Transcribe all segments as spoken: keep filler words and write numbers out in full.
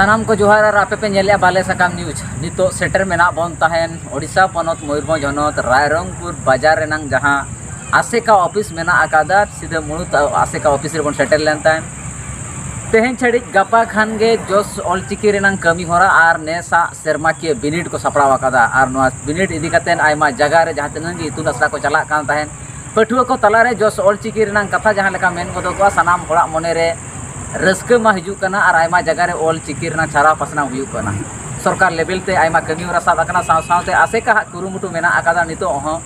ᱥᱟᱱᱟᱢ ᱠᱚ ᱡᱚᱦᱟᱨ ᱟᱨ ᱟᱯᱮ ᱯᱮ ᱧᱮᱞᱮᱜᱼᱟ ᱵᱟᱞᱮ ᱥᱟᱠᱟᱢ ᱱᱤᱭᱩᱡᱽ᱾ ᱱᱤᱛᱚᱜ ᱥᱮᱴᱮᱨ ᱢᱮᱱᱟᱜ ᱵᱚᱱ ᱛᱟᱦᱮᱱ ᱳᱰᱤᱥᱟ ᱯᱚᱱᱚᱛ ᱢᱚᱭᱩᱨᱵᱷᱚᱸᱡᱽ ᱦᱚᱱᱚᱛ ᱨᱟᱭᱨᱚᱝᱯᱩᱨ ᱵᱟᱡᱟᱨ ᱨᱮᱱᱟᱝ ᱡᱟᱦᱟᱸ ᱟᱥᱮᱠᱟ ᱚᱯᱷᱤᱥ ᱢᱮᱱᱟᱜ ᱟᱠᱟᱫᱟ, ᱥᱤᱫᱷᱟᱹ ᱢᱩᱲᱩᱫ ᱟᱥᱮᱠᱟ ᱚᱯᱷᱤᱥ ᱨᱮᱵᱚᱱ ᱥᱮᱴᱮᱨ ᱞᱮᱱ ᱛᱟᱦᱮᱸᱫ᱾ ᱛᱮᱦᱮᱧ ᱪᱷᱟᱹᱲᱤᱡ ᱜᱟᱯᱟ ᱠᱷᱟᱱ ᱜᱮ ᱡᱚᱥ ᱚᱞᱪᱤᱠᱤ ᱨᱮᱱᱟᱝ ᱠᱟᱹᱢᱤ ᱦᱚᱨᱟ ᱟᱨ ᱱᱮᱥᱟᱜ ᱥᱮᱨᱢᱟᱠᱤᱭᱟᱹ ᱵᱤᱱᱤᱰ ᱠᱚ ᱥᱟᱯᱲᱟᱣ ᱟᱠᱟᱫᱟ ᱟᱨ ᱱᱚᱣᱟ ᱵᱤᱱᱤᱰ ᱤᱫᱤ ᱠᱟᱛᱮᱫ ᱟᱭᱢᱟ ᱡᱟᱭᱜᱟ ᱨᱮ ᱡᱟᱦᱟᱸ ᱛᱤᱱᱟᱹᱜ ᱜᱮ ᱤᱛᱩᱱ ᱟᱥᱲᱟ ᱠᱚ ᱪᱟᱞᱟᱜ ᱠᱟᱱ ᱛᱟᱦᱮᱸᱫ, ᱯᱟᱹᱴᱷᱩᱣᱟᱹ ᱠᱚ ᱛᱟᱞᱟᱨᱮ ᱡᱚᱥ ᱚᱞᱪᱤᱠᱤ ᱨᱮᱱᱟᱝ ᱠᱟᱛᱷᱟ ᱡᱟᱦᱟᱸ ᱞᱮᱠᱟ ᱢᱮᱱ ᱜᱚᱫᱚᱜᱚᱜᱼᱟ, ᱥᱟᱱᱟᱢ ᱦᱚᱲᱟᱜ ᱢᱚᱱᱮᱨᱮ ᱨᱟᱹᱥᱠᱟᱹ ᱢᱟ ᱦᱤᱡᱩᱜ ᱠᱟᱱᱟ ᱟᱨ ᱟᱭᱢᱟ ᱡᱟᱭᱜᱟ ᱨᱮ ᱚᱞᱪᱤᱠᱤ ᱨᱮᱱᱟᱜ ᱪᱷᱟᱨᱟᱣ ᱯᱟᱥᱱᱟᱣ ᱦᱩᱭᱩᱜ ᱠᱟᱱᱟ᱾ ᱥᱚᱨᱠᱟᱨ ᱞᱮᱵᱮᱞ ᱛᱮ ᱟᱭᱢᱟ ᱠᱟᱹᱢᱤ ᱦᱚᱨᱟ ᱥᱟᱵ ᱟᱠᱟᱱᱟ, ᱥᱟᱶ ᱥᱟᱶᱛᱮ ᱟᱥᱮᱠᱟ ᱦᱟᱜ ᱠᱩᱨᱩᱢᱩᱴᱩ ᱢᱮᱱᱟᱜ ᱟᱠᱟᱫᱟ ᱱᱤᱛᱚᱜ ᱦᱚᱸ᱾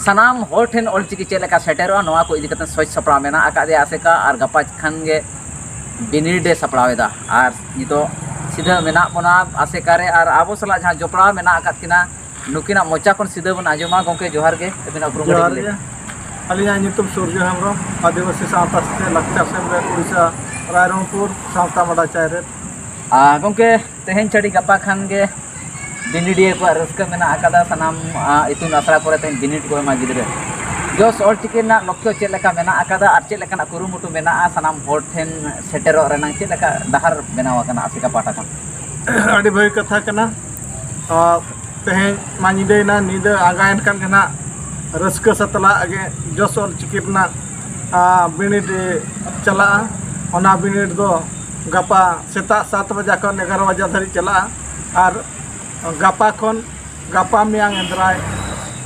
ᱥᱟᱱᱟᱢ ᱦᱚᱲ ᱴᱷᱮᱱ ᱚᱞᱪᱤᱠᱤ ᱪᱮᱫ ᱞᱮᱠᱟ ᱥᱮᱴᱮᱨᱚᱜᱼᱟ, ᱱᱚᱣᱟ ᱠᱚ ᱤᱫᱤ ᱠᱟᱛᱮ ᱥᱚᱡᱽ ᱥᱟᱯᱲᱟᱣ ᱢᱮᱱᱟᱜ ᱟᱠᱟᱫᱮᱭᱟ ᱟᱥᱮᱠᱟ, ᱟᱨ ᱜᱟᱯᱟ ᱠᱷᱟᱱ ᱜᱮ ᱵᱤᱱᱤᱰ ᱮ ᱥᱟᱯᱲᱟᱣ ᱮᱫᱟ᱾ ᱟᱨ ᱱᱤᱛᱚᱜ ᱥᱤᱫᱷᱟᱹ ᱢᱮᱱᱟᱜ ᱵᱚᱱᱟ ᱟᱥᱮᱠᱟ ᱨᱮ, ᱟᱨ ᱟᱵᱚ ᱥᱟᱞᱟᱜ ᱡᱟᱦᱟᱸ ᱡᱚᱯᱲᱟᱣ ᱢᱮᱱᱟᱜ ᱟᱠᱟᱫ ᱠᱤᱱᱟ, ᱱᱩᱠᱤᱱᱟᱜ ᱢᱚᱪᱟ ᱠᱷᱚᱱ ᱥᱤᱫᱷᱟᱹ ᱵᱚᱱ ᱟᱸᱡᱚᱢᱟ᱾ ᱜᱚᱢᱠᱮ, ᱡᱚᱦᱟᱨ ᱜᱮ, ᱟᱹᱵᱤᱱᱟᱜ ᱩᱯᱨᱩᱢ ᱠᱟᱹᱴᱤᱡ ᱡᱚᱦᱟᱨ ᱞᱟᱹᱭ ᱜᱮ᱾ ᱵᱤᱱ᱾ ᱟᱹᱞᱤᱧᱟᱜ ᱧᱩᱛᱩᱢ ᱥᱩᱨᱡᱚ ᱦᱮᱢᱵᱨᱚᱢ, ᱟᱹᱫᱤᱵᱟᱹᱥᱤ ᱥᱟᱶᱛᱟ ᱥᱮᱪᱮᱫ ᱞᱟᱠᱪᱟᱨ ᱥᱮᱢᱞᱮᱫ ᱩᱲᱤᱥᱥᱟ, ᱨᱟᱭᱨᱚᱝᱯᱩᱨ ᱥᱟᱶᱛᱟ ᱢᱟᱰᱟ ᱪᱟᱭᱨᱮᱛ᱾ ᱟᱨ ᱜᱚᱢᱠᱮ, ᱛᱮᱦᱮᱧ ᱪᱷᱟᱹᱲᱤ ᱜᱟᱯᱟ ᱠᱷᱟᱱ ᱜᱮ ᱵᱤᱱᱤᱰᱤᱭᱟᱹ ᱠᱚᱣᱟᱜ ᱨᱟᱹᱥᱠᱟᱹ ᱢᱮᱱᱟᱜ ᱟᱠᱟᱫᱟ, ᱥᱟᱱᱟᱢ ᱟ, ᱤᱛᱩᱱ ᱟᱥᱲᱟ ᱠᱚᱨᱮ ᱛᱮᱦᱮᱧ ᱵᱤᱱᱤᱰ ᱠᱚ ᱮᱢᱟ ᱜᱤᱫᱽᱨᱟᱹ᱾ ᱡᱚᱥ ᱚᱞᱪᱤᱠᱤ ᱨᱮᱱᱟᱜ ᱞᱚᱠᱠᱷᱚ ᱪᱮᱫ ᱞᱮᱠᱟ ᱢᱮᱱᱟᱜ ᱟᱠᱟᱫᱟ ᱟᱨ ᱪᱮᱫ ᱞᱮᱠᱟᱱᱟᱜ ᱠᱩᱨᱩᱢᱩᱴᱩ ᱢᱮᱱᱟᱜᱼᱟ ᱥᱟᱱᱟᱢ ᱦᱚᱲ ᱴᱷᱮᱱ ᱥᱮᱴᱮᱨᱚᱜ ᱨᱮᱱᱟᱜ, ᱪᱮᱫ ᱞᱮᱠᱟ ᱰᱟᱦᱟᱨ ᱵᱮᱱᱟᱣ ᱟᱠᱟᱱᱟ ᱟᱥᱮᱠᱟ ᱯᱟᱦᱴᱟ ᱠᱷᱚᱱ? ᱟᱹᱰᱤ ᱵᱷᱟᱹᱜᱤ ᱠᱟᱛᱷᱟ ᱠᱟᱱᱟ᱾ ᱟᱨ ᱛᱮᱦᱮᱧ ᱢᱟ ᱧᱤᱫᱟᱹᱭᱮᱱᱟ, ᱧᱤᱫᱟᱹ ᱟᱸᱜᱟᱭᱮᱱ ᱠᱷᱟᱱ ᱜᱮ ᱱᱟᱦᱟᱜ ᱨᱟᱹᱥᱠᱟᱹ ᱥᱟᱛᱞᱟᱜ ᱜᱮ ᱡᱚᱥ ᱚᱞ ᱪᱤᱠᱤ ᱨᱮᱱᱟᱜ, ᱟ, ᱵᱤᱱᱤᱰ ᱪᱟᱞᱟᱜᱼᱟ᱾ ᱚᱱᱟ ᱵᱤᱱᱤᱰ ᱫᱚ ᱜᱟᱯᱟ ᱥᱮᱛᱟᱜ ᱥᱟᱛ ᱵᱟᱡᱟ ᱠᱷᱚᱱ ᱮᱜᱟᱨᱚ ᱵᱟᱡᱟ ᱫᱷᱟᱹᱨᱤᱡ ᱪᱟᱞᱟᱜᱼᱟ᱾ ᱟᱨ ᱜᱟᱯᱟ ᱠᱷᱚᱱ, ᱜᱟᱯᱟ ᱢᱮᱭᱟᱝ ᱮᱱᱫᱨᱟᱭ,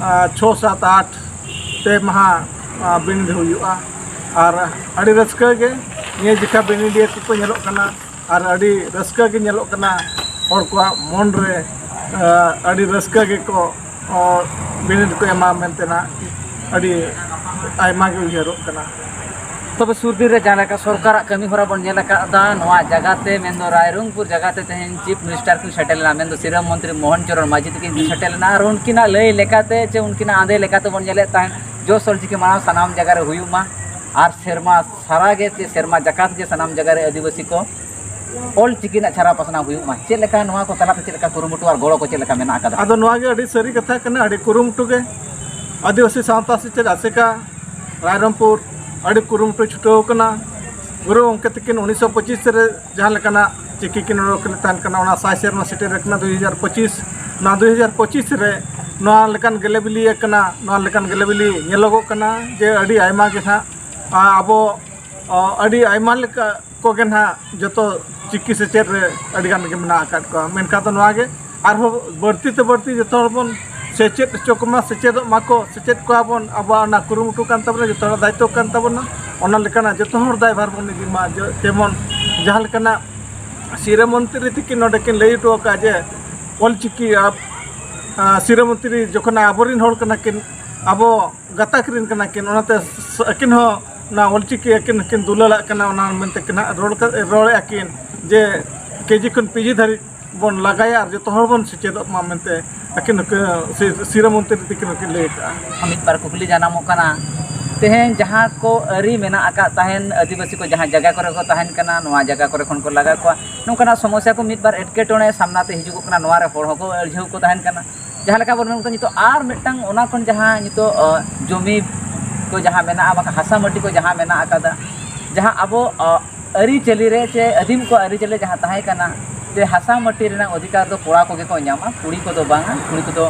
ᱟ, ᱪᱷᱚ, ᱥᱟᱛ, ᱟᱴ, ᱯᱮ ᱢᱟᱦᱟ, ᱟ, ᱵᱤᱱᱤᱰ ᱦᱩᱭᱩᱜᱼᱟ᱾ ᱟᱨ ᱟᱹᱰᱤ ᱨᱟᱹᱥᱠᱟᱹ ᱜᱮ ᱱᱤᱭᱟᱹ ᱡᱮᱠᱷᱟ ᱵᱤᱱᱤᱰᱤᱭᱟᱹ ᱠᱚᱠᱚ ᱧᱮᱞᱚᱜ ᱠᱟᱱᱟ᱾ ᱟᱨ ᱟᱹᱰᱤ ᱨᱟᱹᱥᱠᱟᱹ ᱜᱮ ᱧᱮᱞᱚᱜ ᱠᱟᱱᱟ, ᱦᱚᱲ ᱠᱚᱣᱟᱜ ᱢᱚᱱ ᱨᱮ, ᱟ, ᱟᱹᱰᱤ ᱨᱟᱹᱥᱠᱟᱹ ᱜᱮᱠᱚ, ᱚ, ᱵᱤᱱᱤᱰ ᱠᱚ ᱮᱢᱟ ᱢᱮᱱᱛᱮ ᱱᱟᱜ ᱟᱹᱰᱤ ᱟᱭᱢᱟ ᱜᱮ ᱩᱭᱦᱟᱹᱨᱚᱜ ᱠᱟᱱᱟ᱾ ᱛᱚᱵᱮ ᱥᱩᱨ ᱫᱤᱱ ᱨᱮ ᱡᱟᱦᱟᱸ ᱞᱮᱠᱟ ᱥᱚᱨᱠᱟᱨᱟᱜ ᱠᱟᱹᱢᱤ ᱦᱚᱨᱟ ᱵᱚᱱ ᱧᱮᱞ ᱟᱠᱟᱫᱟ, ᱱᱚᱣᱟ ᱡᱟᱭᱜᱟ ᱛᱮ ᱢᱮᱱᱫᱚ ᱨᱟᱭᱨᱚᱝᱯᱩᱨ ᱡᱟᱭᱜᱟ ᱛᱮ ᱛᱮᱦᱮᱧ ᱪᱤᱯ ᱢᱤᱱᱤᱥᱴᱟᱨ ᱠᱤᱱ ᱥᱮᱴᱮᱨ ᱞᱮᱱᱟ, ᱢᱮᱱᱫᱚ ᱥᱤᱨᱟᱹ ᱢᱚᱱᱛᱨᱤ ᱢᱳᱦᱚᱱ ᱪᱚᱨᱚᱬ ᱢᱟᱹᱡᱷᱤ ᱛᱟᱹᱠᱤᱱ ᱠᱤᱱ ᱥᱮᱴᱮᱨ ᱞᱮᱱᱟ᱾ ᱟᱨ ᱩᱱᱠᱤᱱᱟᱜ ᱞᱟᱹᱭ ᱞᱮᱠᱟᱛᱮ ᱪᱮ ᱩᱱᱠᱤᱱᱟᱜ ᱟᱸᱫᱮ ᱞᱮᱠᱟᱛᱮ ᱵᱚᱱ ᱧᱮᱞᱮᱫ ᱛᱟᱦᱮᱸᱫ, ᱡᱚᱥ ᱚᱞ ᱪᱤᱠᱤ ᱢᱟᱲᱟᱝ ᱥᱟᱱᱟᱢ ᱡᱟᱭᱜᱟ ᱨᱮ ᱦᱩᱭᱩᱜ ᱢᱟ ᱟᱨ ᱥᱮᱨᱢᱟ ᱥᱟᱨᱟ ᱜᱮ ᱪᱮ ᱥᱮᱨᱢᱟ ᱡᱟᱠᱟᱛ ᱜᱮ ᱥᱟᱱᱟᱢ ᱡᱟᱭᱜᱟ ᱨᱮ ᱟᱹᱫᱤᱵᱟᱹᱥᱤ ᱠᱚ ᱚᱞ ᱪᱤᱠᱤ ᱨᱮᱱᱟᱜ ᱪᱷᱟᱨᱟᱣ ᱯᱟᱥᱱᱟᱣ ᱦᱩᱭᱩᱜ ᱢᱟ᱾ ᱪᱮᱫ ᱞᱮᱠᱟ ᱱᱚᱣᱟ ᱠᱚ ᱛᱟᱞᱟᱛᱮ ᱪᱮᱫ ᱞᱮᱠᱟ ᱠᱩᱨᱩᱢᱩᱴᱩ ᱟᱨ ᱜᱚᱲᱚ ᱠᱚ ᱪᱮᱫ ᱞᱮᱠᱟ ᱢᱮᱱᱟᱜ ᱟᱠᱟᱫᱟ? ᱟᱫᱚ ᱱᱚᱣᱟ ᱜᱮ ᱟᱹᱰᱤ ᱥᱟᱹᱨᱤ ᱠᱟᱛᱷᱟ ᱠᱟᱱᱟ, ᱟᱹᱰᱤ ᱠᱩᱨᱩᱢᱩᱴᱩ ᱜᱮ᱾ ᱟᱹᱫᱤᱵᱟᱹᱥᱤ ᱥᱟᱶᱛᱟ ᱥᱮᱪᱮᱫ ᱟᱥᱮᱠᱟ ᱨᱟᱭᱨᱚᱝᱯᱩᱨ ᱟᱹᱰᱤ ᱠᱩᱨᱩᱢᱩᱴᱩ ᱪᱷᱩᱴᱟᱹᱣ ᱠᱟᱱᱟ᱾ ᱜᱩᱨᱩ ᱜᱚᱢᱠᱮ ᱛᱟᱹᱠᱤᱱ ᱩᱱᱤᱥᱥᱚ ᱯᱚᱸᱪᱤᱥ ᱨᱮ ᱡᱟᱦᱟᱸ ᱞᱮᱠᱟᱱᱟᱜ ᱪᱤᱠᱤ ᱠᱤᱱ ᱚᱰᱚᱠ ᱞᱮᱫ ᱛᱟᱦᱮᱱ ᱠᱟᱱᱟ, ᱚᱱᱟ ᱥᱟᱭ ᱥᱮᱨᱢᱟ ᱥᱮᱴᱮᱨ ᱟᱠᱟᱱᱟ ᱫᱩᱭ ᱦᱟᱡᱟᱨ ᱯᱚᱸᱪᱤᱥ᱾ ᱱᱚᱣᱟ ᱫᱩᱭ ᱦᱟᱡᱟᱨ ᱯᱚᱸᱪᱤᱥ ᱨᱮ ᱱᱚᱣᱟ ᱞᱮᱠᱟᱱ ᱜᱮᱞᱮ ᱵᱤᱞᱤ ᱟᱠᱟᱱᱟ, ᱱᱚᱣᱟ ᱞᱮᱠᱟᱱ ᱜᱮᱞᱮ ᱵᱤᱞᱤ ᱧᱮᱞᱚᱜᱚᱜ ᱠᱟᱱᱟ ᱡᱮ ᱟᱹᱰᱤ ᱟᱭᱢᱟ ᱜᱮ ᱱᱟᱦᱟᱜ, ᱟ, ᱟᱵᱚ, ᱟ, ᱟᱹᱰᱤ ᱟᱭᱢᱟ ᱞᱮᱠᱟ ᱠᱚᱜᱮ ᱱᱟᱦᱟᱜ ᱡᱚᱛᱚ ᱪᱤᱠᱤ ᱥᱮᱪᱮᱫ ᱨᱮ ᱟᱹᱰᱤ ᱜᱟᱱ ᱜᱮ ᱢᱮᱱᱟᱜ ᱟᱠᱟᱫ ᱠᱚᱣᱟ᱾ ᱢᱮᱱᱠᱷᱟᱱ ᱫᱚ ᱱᱚᱣᱟ ᱜᱮ ᱟᱨᱦᱚᱸ ᱵᱟᱹᱲᱛᱤ ᱛᱮ ᱵᱟᱹᱲᱛᱤ ᱡᱚᱛᱚ ᱦᱚᱲ ᱵᱚᱱ ᱥᱮᱪᱮᱫ ᱦᱚᱪᱚ ᱠᱚᱢᱟ, ᱥᱮᱪᱮᱫᱚᱜ ᱢᱟᱠᱚ, ᱥᱮᱪᱮᱫ ᱠᱚᱣᱟ ᱵᱚᱱ, ᱟᱵᱚᱣᱟᱜ ᱚᱱᱟ ᱠᱩᱨᱩᱢᱩᱴᱩ ᱠᱟᱱ ᱛᱟᱵᱚᱱᱟ, ᱡᱚᱛᱚ ᱦᱚᱲᱟᱜ ᱫᱟᱭᱤᱛᱛᱚ ᱠᱟᱱ ᱛᱟᱵᱚᱱᱟ᱾ ᱚᱱᱟ ᱞᱮᱠᱟᱱᱟᱜ ᱡᱚᱛᱚ ᱦᱚᱲ ᱫᱟᱭᱵᱷᱟᱨ ᱵᱚᱱ ᱤᱫᱤ ᱢᱟ, ᱡᱮ-, ᱡᱮᱢᱚᱱ ᱡᱟᱦᱟᱸ ᱞᱮᱠᱟᱱᱟᱜ ᱥᱤᱨᱟᱹ ᱢᱚᱱᱛᱨᱤ ᱛᱤᱠᱤᱱ ᱱᱚᱰᱮ ᱠᱤᱱ ᱞᱟᱹᱭ ᱦᱚᱴᱚ ᱟᱠᱟᱫᱼᱟ ᱡᱮ ᱚᱞᱪᱤᱠᱤ ᱟᱵ-, ᱟ, ᱥᱤᱨᱟᱹ ᱢᱚᱱᱛᱨᱤ ᱡᱚᱠᱷᱚᱱ ᱟᱵᱚᱨᱮᱱ ᱦᱚᱲ ᱠᱟᱱᱟ ᱠᱤᱱ, ᱟᱵᱚ ᱜᱟᱛᱟᱠ ᱨᱮᱱ ᱠᱟᱱᱟ ᱠᱤᱱ, ᱚᱱᱟᱛᱮ ᱥ-, ᱟᱹᱠᱤᱱ ᱦᱚᱸ ᱚᱱᱟ ᱚᱞᱪᱤᱠᱤ ᱟᱹᱠᱤᱱ ᱦᱚᱸᱠᱤᱱ ᱫᱩᱞᱟᱹᱲᱟᱜ ᱠᱟᱱᱟ, ᱚᱱᱟ ᱢᱮᱱᱛᱮ ᱠᱤᱱ ᱦᱟᱸᱜ ᱨᱚᱲ ᱠᱟ-, ᱨᱚᱲᱮᱫᱼᱟ ᱠᱤᱱ ᱡᱮ ᱠᱮᱡᱤ ᱠᱷᱚᱱ ᱯᱤᱡᱤ ᱫᱷᱟᱹᱨᱤᱡ ᱵᱚᱱ ᱞᱟᱜᱟᱭᱟ ᱟᱨ ᱡᱚᱛᱚ ᱦᱚᱲ ᱵᱚᱱ ᱥᱮᱪᱮᱫᱚᱜ ᱢᱟ ᱢᱮᱱᱛᱮ ᱟᱹᱠᱤᱱ ᱦᱚᱸᱠᱤᱱ ᱥᱤ-, ᱥᱤᱨᱟᱹ ᱢᱚᱱᱛᱨᱤ ᱛᱤᱠᱤᱱ ᱦᱚᱸᱠᱤᱱ ᱞᱟᱹᱭ ᱟᱠᱟᱫᱼᱟ᱾ ᱢᱤᱫ ᱵᱟᱨ ᱠᱩᱠᱞᱤ ᱡᱟᱱᱟᱢᱚᱜ ᱠᱟᱱᱟ, ᱛᱮᱦᱮᱧ ᱡᱟᱦᱟᱸ ᱠᱚ ᱟᱹᱨᱤ ᱢᱮᱱᱟᱜ ᱟᱠᱟᱫ ᱛᱟᱦᱮᱱ, ᱟᱹᱫᱤᱵᱟᱹᱥᱤ ᱠᱚ ᱡᱟᱦᱟᱸ ᱡᱟᱭᱜᱟ ᱠᱚᱨᱮ ᱠᱚ ᱛᱟᱦᱮᱱ ᱠᱟᱱᱟ, ᱱᱚᱣᱟ ᱡᱟᱭᱜᱟ ᱠᱚᱨᱮ ᱠᱷᱚᱱ ᱠᱚ ᱞᱟᱜᱟ ᱠᱚᱣᱟ, ᱱᱚᱝᱠᱟᱱᱟᱜ ᱥᱚᱢᱚᱥᱥᱟ ᱠᱚ ᱢᱤᱫ ᱵᱟᱨ ᱮᱴᱠᱮᱴᱚᱬᱮ ᱥᱟᱢᱱᱟ ᱛᱮ ᱦᱤᱡᱩᱜᱚᱜ ᱠᱟᱱᱟ, ᱱᱚᱣᱟ ᱨᱮ ᱦᱚᱲ ᱦᱚᱸᱠᱚ ᱟᱹᱲᱡᱷᱟᱹᱣ ᱠᱚ ᱛᱟᱦᱮᱱ ᱠᱟᱱᱟ᱾ ᱡᱟᱦᱟᱸ ᱞᱮᱠᱟ ᱵᱚᱱ ᱢᱮᱱ ᱠᱟᱫᱟ, ᱱᱤᱛᱚᱜ ᱟᱨ ᱢᱤᱫᱴᱟᱝ ᱚᱱᱟ ᱠᱷᱚᱱ ᱡᱟᱦᱟᱸ ᱱᱤᱛᱚᱜ, ᱚ, ᱡᱚᱢᱤ ᱠᱚ ᱡᱟᱦᱟᱸ ᱢᱮᱱᱟᱜᱼᱟ, ᱵᱟᱝᱠᱷᱟᱱ ᱦᱟᱥᱟ ᱢᱟᱹᱴᱤ ᱠᱚ ᱡᱟᱦᱟᱸ ᱢᱮᱱᱟᱜ ᱟᱠᱟᱫᱟ, ᱡᱟᱦᱟᱸ ᱟᱵᱚ, ᱚ, ᱟᱹᱨᱤᱪᱟᱹᱞᱤ ᱨᱮ ᱪᱮ ᱟᱹᱫᱤᱢ ᱠᱚᱣᱟᱜ ᱟᱹᱨᱤᱪᱟᱹᱞᱤ ᱡᱟᱦᱟᱸ ᱛᱟᱦᱮᱸ ᱠᱟᱱᱟ, ᱡᱮ ᱦᱟᱥᱟ ᱢᱟᱹᱴᱤ ᱨᱮᱱᱟᱜ ᱚᱫᱷᱤᱠᱟᱨ ᱫᱚ ᱠᱚᱲᱟ ᱠᱚᱜᱮ ᱠᱚ ᱧᱟᱢᱟ, ᱠᱩᱲᱤ ᱠᱚᱫᱚ ᱵᱟᱝᱟ᱾ ᱠᱩᱲᱤ ᱠᱚᱫᱚ,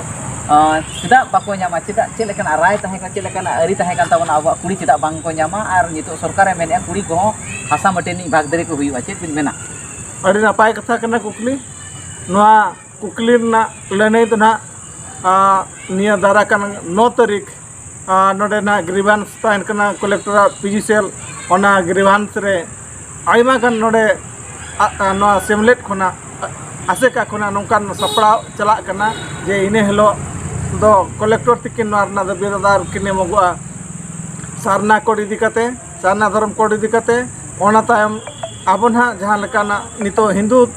ᱚ, ᱪᱮᱫᱟᱜ ᱵᱟᱠᱚ ᱧᱟᱢᱟ? ᱪᱮᱫᱟᱜ, ᱪᱮᱫ ᱞᱮᱠᱟᱱᱟᱜ ᱨᱟᱭ ᱛᱟᱦᱮᱸ ᱠᱟᱱᱟ, ᱪᱮᱫ ᱞᱮᱠᱟᱱᱟᱜ ᱟᱹᱨᱤ ᱛᱟᱦᱮᱸ ᱠᱟᱱ ᱛᱟᱵᱚᱱᱟ ᱟᱵᱚᱣᱟᱜ, ᱠᱩᱲᱤ ᱪᱮᱫᱟᱜ ᱵᱟᱝ ᱠᱚ ᱧᱟᱢᱟ? ᱟᱨ ᱱᱤᱛᱚᱜ ᱥᱚᱨᱠᱟᱨᱮ ᱢᱮᱱᱮᱫᱼᱟ ᱠᱩᱲᱤ ᱠᱚᱦᱚᱸ ᱦᱟᱥᱟ ᱢᱟᱹᱴᱤ ᱨᱤᱱᱤᱡ ᱵᱷᱟᱜᱽᱫᱟᱹᱨᱤ ᱠᱚ ᱦᱩᱭᱩᱜᱼᱟ, ᱪᱮᱫ ᱵᱤᱱ ᱢᱮᱱᱟ? ᱟᱹᱰᱤ ᱱᱟᱯᱟᱭ ᱠᱟᱛᱷᱟ ᱠᱟᱱᱟ ᱠᱩᱠᱞᱤ᱾ ᱱᱚᱣᱟ ᱠᱩᱠᱞᱤ ᱨᱮᱱᱟᱜ ᱞᱟᱹᱱᱟᱹᱭ ᱫᱚ ᱱᱟᱦᱟᱜ, ᱟ, ᱱᱤᱭᱟᱹ ᱫᱟᱨᱟ ᱠᱟᱱ ᱱᱚ ᱛᱟᱹᱨᱤᱠᱷ, ᱟ, ᱱᱚᱰᱮ ᱱᱟᱦᱟᱜ ᱜᱨᱤᱵᱷᱟᱱᱥ ᱛᱟᱦᱮᱱ ᱠᱟᱱᱟ ᱠᱚᱞᱮᱠᱴᱚᱨᱟᱜ ᱯᱤᱡᱤ ᱥᱮᱞ, ᱚᱱᱟ ᱜᱨᱤᱵᱷᱟᱱᱥ ᱨᱮ ᱟᱭᱢᱟ ᱜᱟᱱ ᱱᱚᱰᱮ, ᱟ, ᱟ, ᱱᱚᱣᱟ ᱥᱮᱢᱞᱮᱫ ᱠᱷᱚᱱᱟᱜ, ᱟ, ᱟᱥᱮᱠᱟ ᱠᱷᱚᱱᱟᱜ ᱱᱚᱝᱠᱟᱱ ᱥᱟᱯᱲᱟᱣ ᱪᱟᱞᱟᱜ ᱠᱟᱱᱟ ᱡᱮ ᱤᱱᱟᱹ ᱦᱤᱞᱳᱜ ᱫᱚ ᱠᱚᱞᱮᱠᱴᱚᱨ ᱛᱤᱠᱤᱱ ᱱᱚᱣᱟ ᱨᱮᱱᱟᱜ ᱫᱟᱹᱵᱤ ᱫᱟᱫᱟ ᱠᱤᱱ ᱮᱢᱚᱜᱚᱜᱼᱟ᱾ ᱥᱟᱨᱱᱟ ᱠᱳᱰ ᱤᱫᱤ ᱠᱟᱛᱮ, ᱥᱟᱨᱱᱟ ᱫᱷᱚᱨᱚᱢ ᱠᱳᱰ ᱤᱫᱤ ᱠᱟᱛᱮ, ᱚᱱᱟ ᱛᱟᱭᱚᱢ ᱟᱵᱚ ᱱᱟᱦᱟᱜ ᱡᱟᱦᱟᱸ ᱞᱮᱠᱟᱱᱟᱜ ᱱᱤᱛᱚᱜ ᱦᱤᱱᱫᱩ,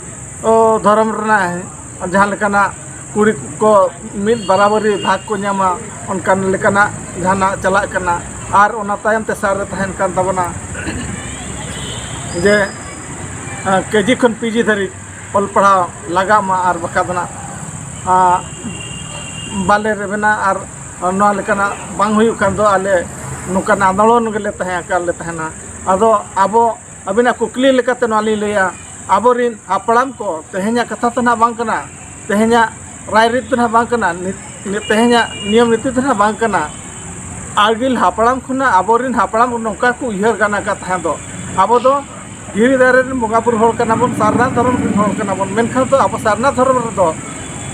ᱚ, ᱫᱷᱚᱨᱚᱢ ᱨᱮᱱᱟᱜ ᱡᱟᱦᱟᱸ ᱞᱮᱠᱟᱱᱟᱜ ᱠᱩᱲᱤ ᱠᱚ ᱢᱤᱫ ᱵᱟᱨᱟᱵᱟᱹᱨᱤ ᱵᱷᱟᱜᱽ ᱠᱚ ᱧᱟᱢᱟ, ᱚᱱᱠᱟᱱ ᱞᱮᱠᱟᱱᱟᱜ ᱡᱟᱦᱟᱱᱟᱜ ᱪᱟᱞᱟᱜ ᱠᱟᱱᱟ᱾ ᱟᱨ ᱚᱱᱟ ᱛᱟᱭᱚᱢ ᱛᱮᱥᱟᱨ ᱨᱮ ᱛᱟᱦᱮᱱ ᱠᱟᱱ ᱛᱟᱵᱚᱱᱟ ᱡᱮ, ᱟ, ᱠᱮᱡᱤ ᱠᱷᱚᱱ ᱯᱤᱡᱤ ᱫᱷᱟᱹᱨᱤᱡ ᱚᱞ ᱯᱟᱲᱦᱟᱣ ᱞᱟᱜᱟᱜ ᱢᱟ, ᱟᱨ ᱵᱟᱠᱷᱟᱡ ᱫᱚ ᱱᱟᱜ, ᱟ, ᱵᱟᱞᱮ ᱨᱮᱵᱮᱱᱟ᱾ ᱟᱨ ᱱᱚᱣᱟ ᱞᱮᱠᱟᱱᱟᱜ ᱵᱟᱝ ᱦᱩᱭᱩᱜ ᱠᱷᱟᱱ ᱫᱚ ᱟᱞᱮ ᱱᱚᱝᱠᱟᱱ ᱟᱱᱫᱳᱞᱚᱱ ᱜᱮᱞᱮ ᱛᱟᱦᱮᱸ ᱟᱠᱟᱫ ᱞᱮ ᱛᱟᱦᱮᱱᱟ᱾ ᱟᱫᱚ ᱟᱵᱚ, ᱟᱹᱵᱤᱱᱟᱜ ᱠᱩᱠᱞᱤ ᱞᱮᱠᱟᱛᱮ ᱱᱚᱣᱟ ᱞᱤᱧ ᱞᱟᱹᱭᱟ, ᱟᱵᱚᱨᱤᱱ ᱦᱟᱯᱲᱟᱢ ᱠᱚ, ᱛᱮᱦᱮᱧᱟᱜ ᱠᱟᱛᱷᱟ ᱫᱚ ᱱᱟᱦᱟᱜ ᱵᱟᱝ ᱠᱟᱱᱟ, ᱛᱮᱦᱮᱧᱟᱜ ᱨᱟᱭᱨᱤᱛ ᱫᱚ ᱱᱟᱦᱟᱜ ᱵᱟᱝ ᱠᱟᱱᱟ, ᱱᱤ-, ᱱᱤ-, ᱛᱮᱦᱮᱧᱟᱜ ᱱᱤᱭᱚᱢ ᱱᱤᱛᱤ ᱫᱚ ᱱᱟᱦᱟᱜ ᱵᱟᱝ ᱠᱟᱱᱟ᱾ ᱟᱹᱜᱤᱞ ᱦᱟᱯᱲᱟᱢ ᱠᱷᱚᱱᱟᱜ ᱟᱵᱚᱨᱤᱱ ᱦᱟᱯᱲᱟᱢ ᱱᱚᱝᱠᱟ ᱠᱚ ᱩᱭᱦᱟᱹᱨ ᱜᱟᱱ ᱟᱠᱟᱫ ᱛᱟᱦᱮᱸ ᱫᱚ, ᱟᱵᱚ ᱫᱚ ᱫᱷᱤᱨᱤ ᱫᱟᱨᱮ ᱨᱮᱱ ᱵᱚᱸᱜᱟ ᱵᱩᱨᱩ ᱦᱚᱲ ᱠᱟᱱᱟ ᱵᱚᱱ, ᱥᱟᱨᱱᱟ ᱫᱷᱚᱨᱚᱢ ᱨᱮᱱ ᱦᱚᱲ ᱠᱟᱱᱟ ᱵᱚᱱ, ᱢᱮᱱᱠᱷᱟᱱ ᱫᱚ ᱟᱵᱚ ᱥᱟᱨᱱᱟ ᱫᱷᱚᱨᱚᱢ ᱨᱮᱫᱚ